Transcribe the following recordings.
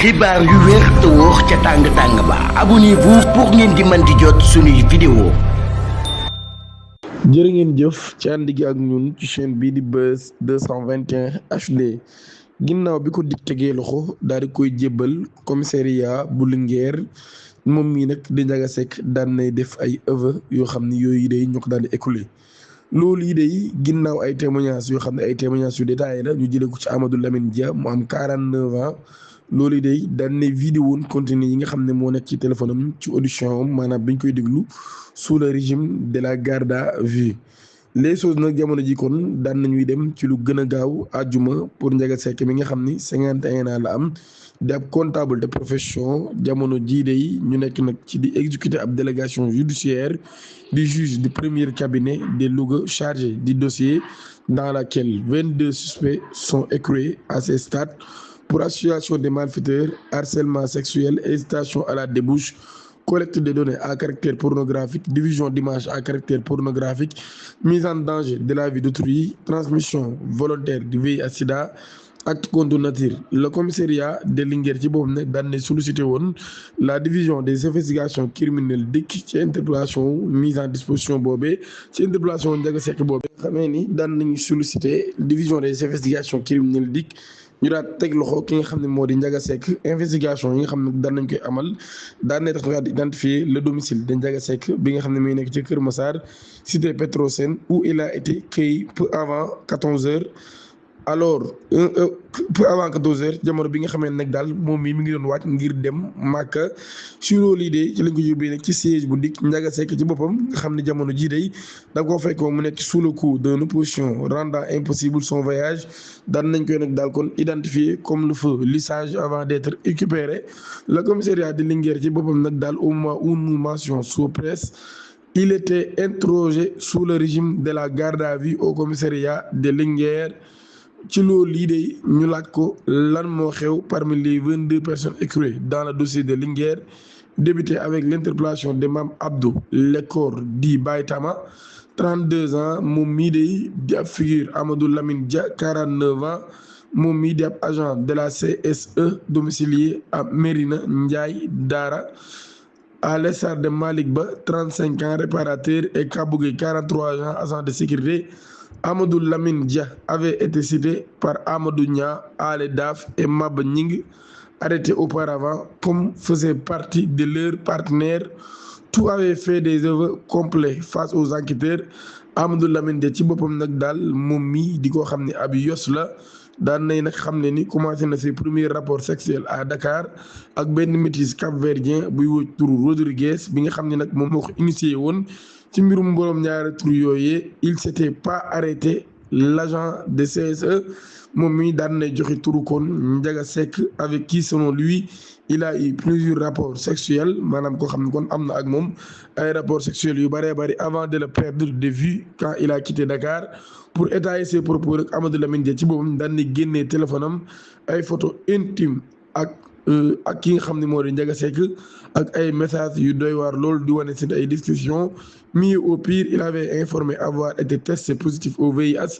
xibaar yu wér te wóor ca tàng-tàng ba abonnez-vous pour ngeen di mën di jot suñuy vidéo. jërë ngeen jëf ci ànd gi ak ñun ci chaîne bii di Buzz 221 HD ginnaaw bi ko dig tegee loxo daal di koy jébbal commissariat bu Linguère moom mii nag di Ndiaga Seck daan nay def ay aveux yoo xam ne yooyu day ñu ko daal di écoulé loolu yi day ginnaaw ay témoignages yoo xam ne ay témoignages yu détaillé la ñu jëlee ko ci Amadou Lamine Dia mu am 49 ans. loolu yi day daan ne vidéo contenu yi nga xam ne moo nekk ci téléphone am ci audition am maanaam biñ koy déglu sous le régime de la garde à vue les choses nag jamono ji kon daan nañuy dem ci lu gën a gaaw àjjuma pour Ndiaga Seck mi nga xam ni 51 ans la am di ab comptable de profession jamono jii day ñu nekk nag ci di exécuter ab délégation judiciaire du juge du premier cabinet de Louga chargé du dossier dans laquelle 22 suspects sont écroués à ce stade pour association des malfaiteurs, harcèlement sexuel, incitation à la débauche, collecte de données à caractère pornographique, diffusion d'images à caractère pornographique, mise en danger de la vie d'autrui, transmission volontaire du VIH/SIDA, acte contre nature. Le commissariat de Linguère ci boobu nag daan ne sollicité woon la division des investigations criminelles dikk ci interpellation mise en disposition boobee ci interpellation Ndiaga Seck boobee nga xamee ni daan nañu sollicité division des investigations criminelles dikk ñu daal teg loxo ki nga xam ne moo di Ndiaga Seck investigation yi nga xam ne daan nañ koy amal daan nañ tax ñu daal di identifier le domicile de Ndiaga Seck bi nga xam ne muy nekk ci Kër Massar cité Petrosen où il a été cueilli peu avant 14h. alors peu avant 14h jamono bi nga xamee nag daal moom mi ngi doon wàcc ngir dem Màkka si loolu yi de ci lañ ko yóbbee nag ci siège bu dikk Ndiaga Seck ci boppam nga xam ne jamono jii day da koo fekk mu nekk sous le coup d'une opposition rendant impossible son voyage daan nañ koy nag daal kon identifié comme le feu lissage avant d'être récupéré le commissariat de Linguère ci boppam nag daal au moment où nous mention sous presse il était interrogé sous le régime de la garde à vue au commissariat de Linguère. ci loolu lii de ñu laaj ko lan moo xew parmi les 22 personnes écrouées dans le dossier de Linguère débuté avec l'interpellation de Mame Abdou Lekor dit Baytama 32 ans moom mii de di ab figure Amadou Lamine Dia 49 ans moom mii di ab agent de la CSE domicilié à Mérina Ndiaye Dara à l'instar de Malick Ba 35 ans réparateur et Kabougé 43 ans agent de sécurité. Amadou Lamine Dia avait été cité par Amadou Nia, Ale Daf et Maba Nying, arrêtés auparavant comme faisaient partie de leurs partenaires. Tout avait fait des aveux complets face aux enquêteurs. Amadou Lamine Dia ci boppam nag daal moom mii di ko xam ne ab yos la daan nay nag xam ne ni commencé na ses premiers rapports sexuels à Dakar ak benn métis cap-verdien buy wóor turu Rodriguez bi nga xam ne nag moom moo ko initié woon. ci mbirum borom ñaari tur yooyee il s'était pas arrêté l'agent de CSE moom mi daan nay joxe turu kon Ndiaga Seck avec qui selon lui il a eu plusieurs rapports sexuels maanaam koo xam ne kon am na ak moom ay rapports sexuels yu bëree bëri avant de le perdre de vue quand il a quitté Dakar pour étayer ses propos rek Amadou Lamine Dia ci boppam daan na génnee téléphone am ay photos intimes ak ki nga xam ne moo di Ndiaga Seck ak ay messages yu doy waar loolu di wane seen ay discussions mais au pire il avait informé avoir été testé positif au VIH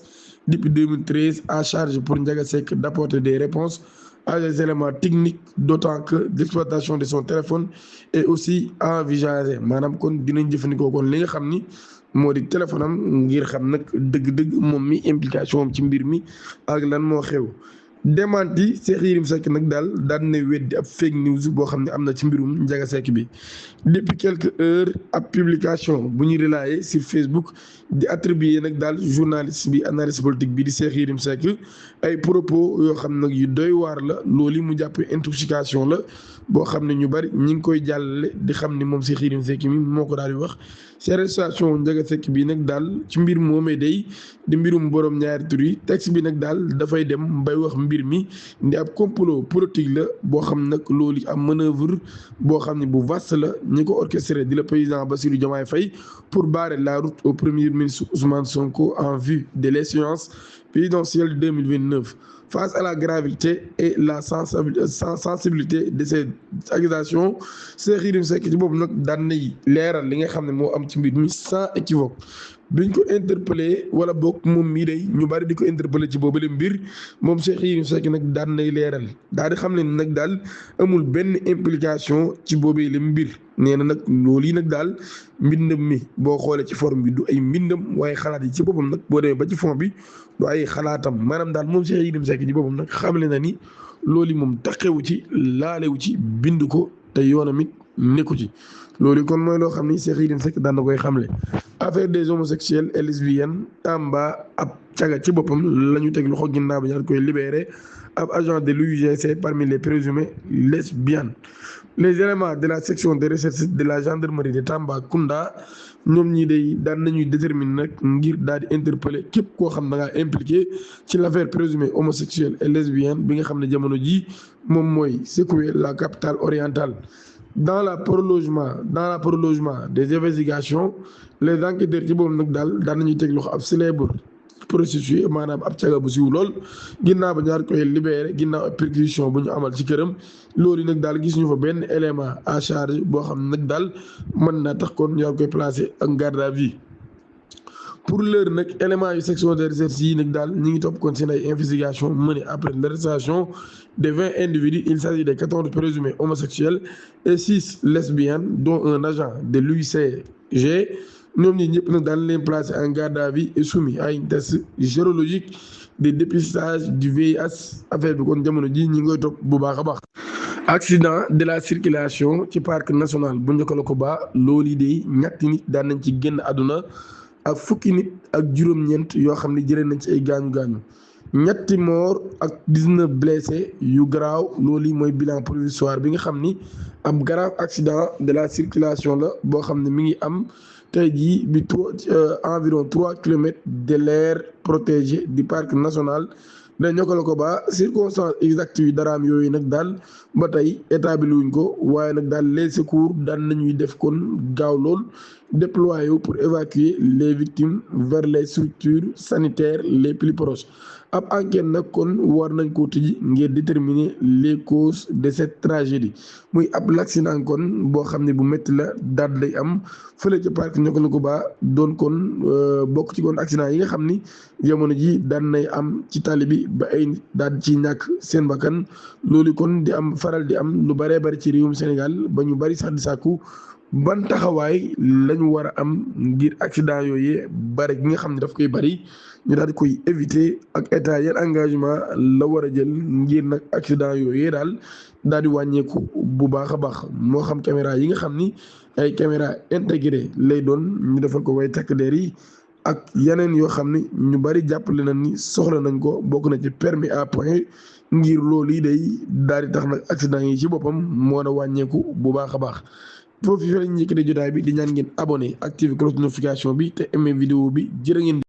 depuis 2013 à charge pour Ndiaga Seck d'apporter des réponses à des éléments techniques d'autant que l'exploitation de son téléphone est aussi envisagée maanaam kon dinañ jëfandikoo kon li nga xam ni moo di téléphone am ngir xam nag dëgg-dëgg moom mi implication am ci mbir mi ak lan moo xew. démenti Cheikh Yérim Seck nag daal daan na weddi ab fake news boo xam ne am na ci mbirum Ndiaga Seck bi depuis quelques heures ab publication bu ñu relayé sur Facebook di attribuer nag daal journaliste bi analyste politique bi di Cheikh Yérim Seck ay propos yoo xam nag yu doy waar la loolu mu jàpp intoxication la boo xam ne ñu bari ñi ngi koy jàllale di xam ni moom Cheikh Yérim Seck mi moo ko daal di wax ci arrestation Ndiaga Seck bi nag daal ci mbir moomee day di mbirum borom ñaari tur yi texte bi nag daal dafay dem bay wax mbir mi ndi ab complot politique la boo xam nag loolu am manœuvre boo xam ne bu vaste la ñi ko orchestré di le président Bassirou Diomaye Faye pour barrer la route au premier ministre Ousmane Sonko en vue de l'échéance présidentielle 2029. Face à la gravité et la sensibilité de ces accusations Cheikh Yérim Seck ci boobu nag daan nay leeral li nga xam ne moo am ci mbir mi sans équivoque biñ ko interpellé wala bokk moom mii day ñu bari di ko interpellé ci boobu le mbir moom Cheikh Yérim Seck nag daan nay leeral daal di xam ne nag daal amul benn implication ci boobu le mbir nee na nag loolu yi nag daal mbindam mi boo xoolee ci forme bi du ay mbindam waaye xalaat yi ci boppam nag boo demee ba ci fond bi du ay xalaatam maanaam daal moom Cheikh Yérim Seck ci boppam nag xamle na ni loolu moom taxewu ci laalewu ci bind ko te yoonam it nekku ci loolu kon mooy loo xam ni Cheikh Yérim Seck daan na koy xamle. affaire des homosexuels et lesbiennes Tamba ab caga ci boppam la ñu teg loxo ginnaaw bi ñu koy libéré ab agent de l'UIGC parmi les présumées lesbiennes. les éléments de la section de recherche de la gendarmerie de Tambacounda ñoom ñii day daan nañuy déterminer nag ngir daal di interpeller képp koo xam da ngaa impliqué ci l'affaire présumée homosexuelle et lesbienne bi nga xam ne jamono jii moom mooy secouer la capitale orientale. dans la prolongement des investigations les enquêteurs ci boobu nag daal daan nañuy teg loxo ab célèbre prostituée maanaam ab caga bu siiw lool ginnaaw ba ñaar koy libéré ginnaaw ab perquisition bu ñu amal ci këram loolu nag daal gis ñu fa benn élément à charge boo xam ne nag daal mën naa tax kon ñaar koy placé en garde à vue. pour l'heure nag élément yu section de recherche yi nag daal ñi ngi topp kon seen ay investigation menées après l'arrestation de 20 individus. Il s'agit de 14 présumés homosexuels et 6 lesbiennes dont un agent de l'UICG. ñoom ñi ñëpp nag daan leen placé en garde à vue et soumis à une test sérologique de dépistage du VIH. affaire bi kon jamono ji ñi ngoy topp bu baax a baax. accident de la circulation ci parc national bu Niokolo-Koba loolu de ñetti nit daan nañ ci génn àdduna ak fukki nit ak juróom-ñeent yoo xam ne jëlee nañ ci ay gaañu-gaañu ñetti mort ak 19 blessés yu garaaw loolu mooy bilan provisoire bi nga xam ni ab grave accident de la circulation la boo xam ne mi ngi am tey jii bi environ 3 kilomètres de l'aire protégée du parc national da Niokolo-Koba circonstance exacte yu daraam yooyu nag daal ba tey établi wuñ ko waaye nag daal les secours daan nañuy def kon gaaw lool déployé pour évacuer les victimes vers les structures sanitaires les plus proches. ab enquête nag kon war nañ ko tijji ngir déterminer les causes de cette tragédie muy ab l'accident kon boo xam ne bu métti la daal day am fële ca parc Niokolo-Koba doon kon bokk ci kon accident yi nga xam ni jamono ji daan nay am ci tali bi ba ay nit daal ci ñàkk seen bakkan loolu kon di am faral di am lu bëree bëri ci réewum Sénégal ba ñu bëri sax di sàkku ban taxawaay lañu war a am ngir accident yooyu bari gi nga xam ne daf koy bari ñu daal di koy éviter ak état yan engagement la war a jël ngir nag accident yooyu daal di wàññeeku bu baax a baax moo xam caméra yi nga xam ni ay caméra intégré lay doon ñu defal ko way takk der yi ak yeneen yoo xam ni ñu bari jàppale na ni soxla nañ ko bokk na ci permis à point ngir loolu yi day daal di tax nag accident yi ci boppam moo na wàññeeku bu baax a baax. foofu fi lañ njëkk de jotaay bi di ñaan ngeen abonné activer cloche de notification bi te aimé vidéo bi jërë ngeen